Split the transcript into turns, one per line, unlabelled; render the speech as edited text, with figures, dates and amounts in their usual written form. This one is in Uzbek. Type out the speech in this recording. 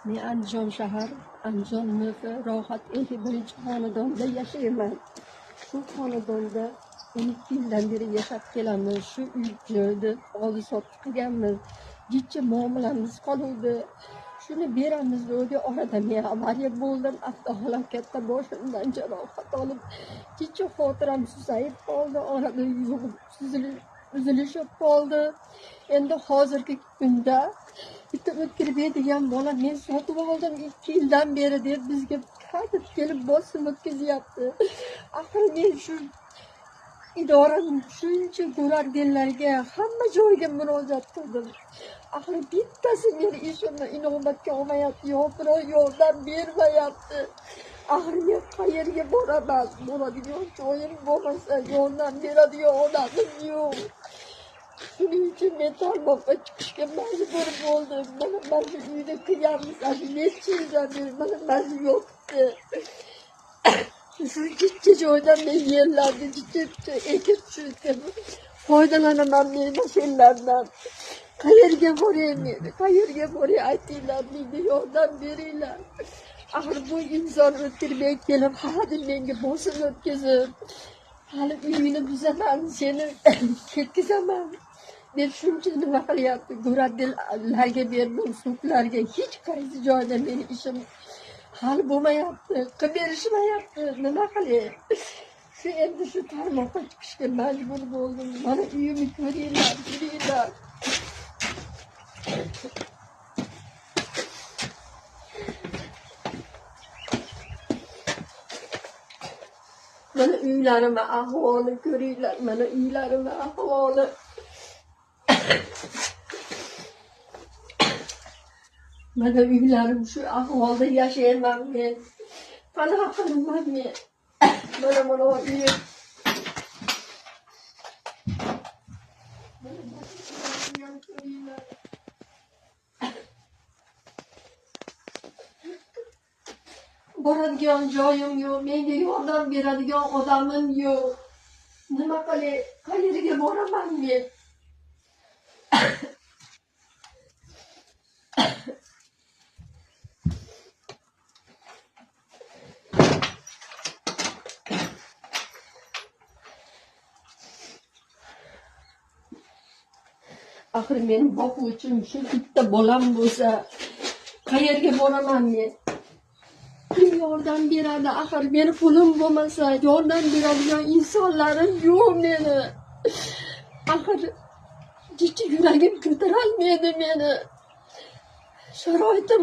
Men Andijon shahar, Andijon MF Rohat 51 xonadonda yashayman. Shu xonadonda 12 yildan beri yashab kelamiz. Shu uy joyda oldi sotdi qilganmiz. Jicha muomalamiz qoluvdi. Shuni beramiz deb orada men avariya bo'ldim. Avtohalokatda boshimdan jarohat olib, jicha xotiram susayib qoldi. Orada yug'ib uzilishib qoldi. Endi hozirgi kunda bitta O'tkirbek degan bola men sotib oldim 2 yildan beri deb bizga qaytib kelib bosim o'tkazyapti. Axir men shu idoraning shuncha ko'rarganlarga hamma joyga murojaat qildim. Axir bittasi meni ishimni inobatga olmayapti, yo birov yordam bermayapti. Axir men qayerga boraman? Boradigan joyim bo'lmasa, yordam beradigan odamim yo'q. Shuning uchun men tarmoqqa chiqishga majbur bo'ldim. Mana shu uyda qilganmiz, shu necha yildan beri mana shu yotibdi. Shu jicha joydan men yerlarni jicha ekib tushib foydalanaman men mashinlardan. Qayerga boray men? Qayerga boray aytinglar, menga yordam beringlar. Axir bu inson O'tkirbek kelib hadeb menga bosim o'tkazib, hali uyingni buzaman, seni ketkizaman deb shuncha nima qilyapti. Go'radillarga berdim, sudlarga, hech qaysi joyda meni ishim hal bo'lmayapti, qilib berishmayapti. Nima qilay? Shu endi shu tarmoqqa chiqishga majbur bo'ldim. Mana uyimni ko'ringlar, ko'ringlar. Mana uylarimni ahvoli ko'ringlar, mana uylarimni ahvoli. Mana uylarim shu ahvolda yashayman men. Qanaqa qilaman men? Mana uyim. Mana ko'ringlar. Boradigan joyim yo'q, menga yordam beradigan odamim yo'q. Nima qilay? Qayerga boraman men? Axir meni boquvchim shu bitta bolam bo'lsa, qayerga boraman men? Kim yordam beradi? Axir meni pulim bo'lmasa, yordam beradigan insonlarim yo'q meni. Axir jicha yuragim ko'tarolmaydi meni. Sharoitim